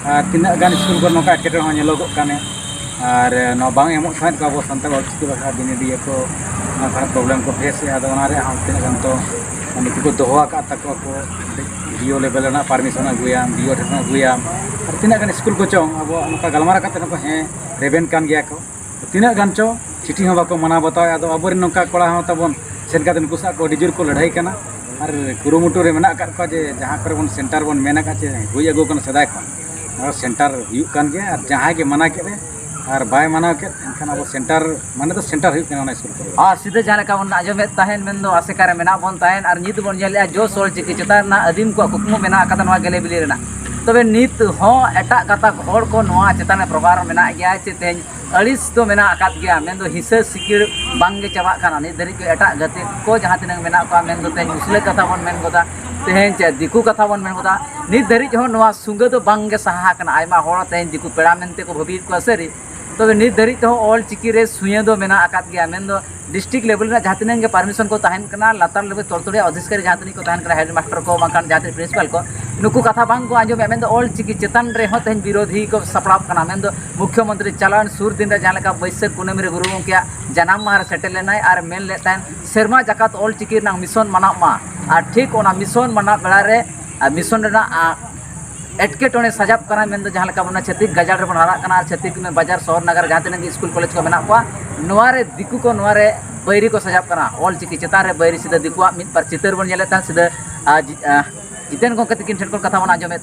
ᱟᱨ ᱛᱤᱱᱟᱹᱜ ᱜᱟᱱ ᱥᱠᱩᱞ ᱠᱚᱨᱮ ᱱᱚᱝᱠᱟ ᱮᱴᱠᱮᱴᱚᱬᱮ ᱦᱚᱸ ᱧᱮᱞᱚᱜᱚᱜ ᱠᱟᱱᱟ᱾ ᱟᱨ ᱱᱚᱣᱟ ᱵᱟᱝ ᱮᱢᱚᱜ ᱥᱟᱱᱟᱭᱮᱫ ᱠᱚᱣᱟ ᱟᱵᱚ ᱥᱟᱱᱛᱟᱲ ᱚᱞᱪᱤᱠᱤ ᱵᱟᱠᱷᱨᱟ ᱵᱤᱱᱤᱰᱤᱭᱟᱹ ᱠᱚ, ᱱᱚᱝᱠᱟᱱᱟᱜ ᱯᱨᱚᱵᱞᱮᱢ ᱠᱚ ᱯᱷᱮᱥ ᱮᱫᱟ᱾ ᱟᱫᱚ ᱚᱱᱟ ᱨᱮᱭᱟᱜ ᱦᱚᱸ ᱛᱤᱱᱟᱹᱜ ᱜᱟᱱ ᱛᱚ ᱱᱩᱠᱩ ᱠᱚ ᱫᱚᱦᱚ ᱟᱠᱟᱫ ᱛᱟᱠᱚᱣᱟ ᱠᱚ, ᱰᱤ ᱳ ᱞᱮᱵᱮᱞ ᱨᱮᱱᱟᱜ ᱯᱟᱨᱢᱤᱥᱚᱱ ᱟᱹᱜᱩᱭᱟᱢ, ᱰᱤ ᱳ ᱴᱷᱮᱱ ᱠᱷᱚᱱ ᱟᱹᱜᱩᱭᱟᱢ, ᱟᱨ ᱛᱤᱱᱟᱹᱜ ᱜᱟᱱ ᱥᱠᱩᱞ ᱠᱚᱪᱚᱝ ᱟᱵᱚᱣᱟᱜ ᱱᱚᱝᱠᱟ ᱜᱟᱞᱢᱟᱨᱟᱣ ᱠᱟᱛᱮ ᱦᱚᱸᱠᱚ ᱦᱮᱸ ᱨᱮᱵᱮᱱ ᱠᱟᱱ ᱜᱮᱭᱟ ᱠᱚ᱾ ᱛᱤᱱᱟᱹᱜ ᱜᱟᱱ ᱪᱚ ᱪᱤᱴᱷᱤ ᱦᱚᱸ ᱵᱟᱠᱚ ᱢᱟᱱᱟᱣ ᱵᱟᱛᱟᱣᱮᱫ᱾ ᱟᱫᱚ ᱟᱵᱚᱨᱮᱱ ᱱᱚᱝᱠᱟ ᱠᱚᱲᱟ ᱦᱚᱸ ᱛᱟᱵᱚᱱ ᱥᱮᱱ ᱠᱟᱛᱮ ᱱᱩᱠᱩ ᱥᱟᱶ ᱠᱚ ᱟᱹᱰᱤ ᱡᱳᱨ ᱠᱚ ᱞᱟᱹᱲᱦᱟᱹᱭ ᱠᱟᱱᱟ᱾ ᱟᱨ ᱠᱩᱨᱩᱢᱩᱴᱩ ᱨᱮ ᱢᱮᱱᱟᱜ ᱟᱠᱟᱫ ᱠᱚᱣᱟ ᱡᱮ ᱡᱟᱦᱟᱸ ᱠᱚᱨᱮ ᱵᱚᱱ ᱥᱮᱱᱴᱟᱨ ᱵᱚᱱ ᱢᱮᱱ ᱟᱠᱟᱫ ᱪᱮ ᱦᱩᱭ ᱟᱹᱜᱩ ᱟᱠᱟᱱᱟ ᱥᱮᱫᱟᱭ ᱠᱷᱚᱱ, ᱚᱱᱟ ᱥᱮᱱᱴᱟᱨ ᱦᱩᱭᱩᱜ ᱠᱟᱱ ᱜᱮᱭᱟ᱾ ᱟᱨ ᱡᱟᱦᱟᱸᱭ ᱜᱮ ᱢᱟᱱᱟ ᱠᱮᱫ ᱮ ᱟᱨ ᱵᱟᱭ ᱢᱟᱱᱟᱣ ᱠᱮᱫ, ᱮᱱᱠᱷᱟᱱ ᱟᱵᱚ ᱥᱮᱱᱴᱟᱨ ᱢᱟᱱᱮ ᱫᱚ ᱥᱮᱱᱴᱟᱨ ᱦᱩᱭᱩᱜ ᱠᱟᱱᱟ ᱚᱱᱟ ᱥᱠᱩᱞ ᱠᱚᱨᱮ᱾ ᱟᱨ ᱥᱤᱫᱷᱟᱹ ᱡᱟᱦᱟᱸ ᱞᱮᱠᱟ ᱵᱚᱱ ᱟᱸᱡᱚᱢᱮᱫ ᱛᱟᱦᱮᱸᱱ, ᱢᱮᱱᱫᱚ ᱟᱥᱮᱠᱟ ᱨᱮ ᱢᱮᱱᱟᱜ ᱵᱚᱱ ᱛᱟᱦᱮᱸᱱ, ᱟᱨ ᱱᱤᱛ ᱵᱚᱱ ᱧᱮᱞᱮᱫᱼᱟ ᱡᱚᱥ ᱚᱞ ᱪᱤᱠᱤ ᱪᱮᱛᱟᱱ ᱨᱮᱱᱟᱜ ᱟᱹᱫᱤᱢ ᱠᱚᱣᱟᱜ ᱠᱩᱠᱢᱩ ᱢᱮᱱᱟᱜ ᱟᱠᱟᱫᱟ ᱱᱚᱣᱟ ᱜᱮᱞᱮ ᱵᱤᱞᱤ ᱨᱮᱱᱟᱜ᱾ ᱛᱚᱵᱮ ᱱᱤᱛ ᱦᱚᱸ ᱮᱴᱟᱜ ᱜᱟᱛᱟᱠ ᱦᱚᱲ ᱠᱚ ᱱᱚᱣᱟ ᱪᱮᱛᱟᱱ ᱨᱮ ᱯᱨᱚᱵᱷᱟᱵᱽ ᱢᱮᱱᱟᱜ ᱜᱮᱭᱟ ᱪᱮ ᱛᱮᱦᱮᱧ ᱟᱹᱲᱤᱥ ᱫᱚ ᱢᱮᱱᱟᱜ ᱟᱠᱟᱫ ᱜᱮᱭᱟ, ᱢᱮᱱᱫᱚ ᱦᱤᱥᱟᱹ ᱥᱤᱠᱤᱲ ᱵᱟᱝ ᱜᱮ ᱪᱟᱵᱟᱜ ᱠᱟᱱᱟ᱾ ᱱᱤᱛ ᱫᱷᱟᱹᱨᱤᱡ ᱠᱚ ᱮᱴᱟᱜ ᱡᱟᱹᱛᱤ ᱠᱚ ᱡᱟᱦᱟᱸ ᱛᱤᱱᱟᱹᱜ ᱢᱮᱱᱟᱜ ᱠᱚᱣᱟ, ᱢᱮᱱᱫᱚ ᱛᱮᱦᱮᱧ ᱢᱩᱥᱞᱟᱹ ᱠᱟᱛᱷᱟ ᱵᱚᱱ ᱢᱮᱱ ᱜᱚᱫᱟ, ᱛᱮᱦᱮᱧ ᱪᱮ ᱫᱤᱠᱩ ᱠᱟᱛᱷᱟ ᱵᱚᱱ ᱢᱮᱱ ᱜᱚᱫᱟ, ᱱᱤᱛ ᱫᱷᱟᱹᱨᱤᱡ ᱦᱚᱸ ᱱᱚᱣᱟ ᱥᱩᱸᱜᱟᱹ ᱫᱚ ᱵᱟᱝ ᱜᱮ ᱥᱟᱦᱟ ᱟᱠᱟᱱᱟ᱾ ᱟᱭᱢᱟ ᱦᱚᱲ ᱛᱮᱦᱮᱧ ᱫᱤᱠᱩ ᱯᱮᱲᱟ ᱢᱮᱱᱛᱮ ᱠᱚ ᱵᱷᱟᱹᱵᱤᱭᱮᱫ ᱠᱚᱣᱟ ᱥᱟᱹᱨᱤ, ᱛᱚᱵᱮ ᱱᱤᱛ ᱫᱷᱟᱹᱨᱤᱡ ᱛᱮᱦᱚᱸ ᱚᱞ ᱪᱤᱠᱤ ᱨᱮ ᱥᱩᱭᱟᱹ ᱫᱚ ᱢᱮᱱᱟᱜ ᱟᱠᱟᱫ ᱜᱮᱭᱟ᱾ ᱢᱮᱱᱫᱚ ᱰᱤᱥᱴᱨᱤᱠᱴ ᱞᱮᱵᱮᱞ ᱨᱮᱱᱟᱜ ᱡᱟᱦᱟᱸ ᱛᱤᱱᱟᱹᱜ ᱜᱮ ᱯᱟᱨᱢᱤᱥᱚᱱ ᱠᱚ ᱛᱟᱦᱮᱱ ᱠᱟᱱᱟ, ᱞᱟᱛᱟᱨ ᱞᱮᱵᱮᱞ ᱛᱚᱞ ᱛᱚᱲᱤᱭᱟ ᱚᱫᱷᱤᱠᱟᱨᱤ ᱡᱟᱦᱟᱸ ᱛᱤᱱᱟᱹᱜ ᱠᱚ ᱛᱟᱦᱮᱱ ᱠᱟᱱᱟ, ᱦᱮᱰ ᱢᱟᱥᱴᱟᱨ ᱠᱚ ᱵᱟᱝᱠᱷᱟᱱ ᱡᱟᱦᱟᱸ ᱛᱤᱱᱟᱹᱜ ᱯᱨᱤᱱᱥᱤᱯᱟᱞ ᱠᱚ, ᱱᱩᱠᱩ ᱠᱟᱛᱷᱟ ᱵᱟᱝ ᱠᱚ ᱟᱸᱡᱚᱢᱮᱫᱼᱟ᱾ ᱢᱮᱱᱫᱚ ᱚᱞ ᱪᱤᱠᱤ ᱪᱮᱛᱟᱱ ᱨᱮᱦᱚᱸ ᱛᱮᱦᱮᱧ ᱵᱤᱨᱳᱫᱷᱤ ᱠᱚ ᱥᱟᱯᱲᱟᱣ ᱠᱟᱱᱟ᱾ ᱢᱮᱱᱫᱚ ᱢᱩᱠᱷᱭᱚᱢᱚᱱᱛᱨᱤ ᱪᱟᱞᱟᱣᱮᱱ ᱥᱩᱨ ᱫᱤᱱ ᱨᱮ ᱡᱟᱦᱟᱸ ᱞᱮᱠᱟ ᱵᱟᱹᱭᱥᱟᱹᱠᱷ ᱠᱩᱱᱟᱹᱢᱤ ᱨᱮ ᱜᱩᱨᱩ ᱜᱚᱢᱠᱮᱭᱟᱜ ᱡᱟᱱᱟᱢ ᱢᱟᱦᱟ ᱨᱮ ᱥᱮᱴᱮᱨ ᱞᱮᱱᱟᱭ ᱟᱨ ᱢᱮᱱ ᱞᱮᱫ ᱛᱟᱦᱮᱸᱫ, ᱥᱮᱨᱢᱟ ᱡᱟᱠᱟᱛ ᱚᱞ ᱪᱤᱠᱤ ᱨᱮᱱᱟᱜ ᱢᱤᱥᱚᱱ ᱢᱟᱱᱟᱣ ᱢᱟ᱾ ᱟᱨ ᱴᱷᱤᱠ ᱚᱱᱟ ᱢᱤᱥᱚᱱ ᱢᱟᱱᱟᱣ ᱵᱮᱲᱟ ᱨᱮ, ᱟᱨ ᱢᱤᱥᱚᱱ ᱨᱮᱱᱟᱜ, ᱟ, ᱮᱴᱠᱮᱴᱚᱬᱮ ᱥᱟᱡᱟᱣ ᱠᱟᱱᱟ᱾ ᱢᱮᱱᱫᱚ ᱡᱟᱦᱟᱸ ᱞᱮᱠᱟ ᱵᱚᱱ ᱪᱷᱟᱹᱛᱤᱠ ᱜᱟᱡᱟᱲ ᱨᱮᱵᱚᱱ ᱦᱟᱨᱟᱜ ᱠᱟᱱᱟ ᱟᱨ ᱪᱷᱟᱹᱛᱤᱠ ᱵᱟᱡᱟᱨ ᱥᱚᱦᱚᱨ ᱱᱟᱜᱟᱨ ᱨᱮ ᱡᱟᱦᱟᱸ ᱛᱤᱱᱟᱹᱜ ᱜᱮ ᱥᱠᱩᱞ ᱠᱚᱞᱮᱡᱽ ᱠᱚ ᱢᱮᱱᱟᱜ ᱠᱚᱣᱟ, ᱱᱚᱣᱟ ᱨᱮ ᱫᱤᱠᱩ ᱠᱚ ᱱᱚᱣᱟ ᱨᱮ ᱵᱟᱹᱭᱨᱤ ᱠᱚ ᱥᱟᱡᱟᱣ ᱠᱟᱱᱟ᱾ ᱚᱞ ᱪᱤᱠᱤ ᱪᱮᱛᱟᱱ ᱨᱮ ᱵᱟᱹᱭᱨᱤ ᱥᱤᱫᱷᱟᱹ ᱫᱤᱠᱩᱣᱟᱜ ᱢᱤᱫ ᱵᱟᱨ ᱪᱤᱛᱟᱹᱨ ᱵᱚᱱ ᱧᱮᱞᱮᱫ ᱛᱟᱦᱮᱸᱫ, ᱥᱤᱫᱷᱟᱹ, ᱟ, ᱡᱤ-, ᱟ, ᱡᱤᱛᱮᱱ ᱜᱚᱢᱠᱮ ᱛᱤᱠᱤᱱ ᱴᱷᱮᱱ ᱠᱷᱚᱱ ᱠᱟᱛᱷᱟ ᱵᱚᱱ ᱟᱸᱡᱚᱢᱮᱫ ᱛᱟᱦᱮᱸᱫ᱾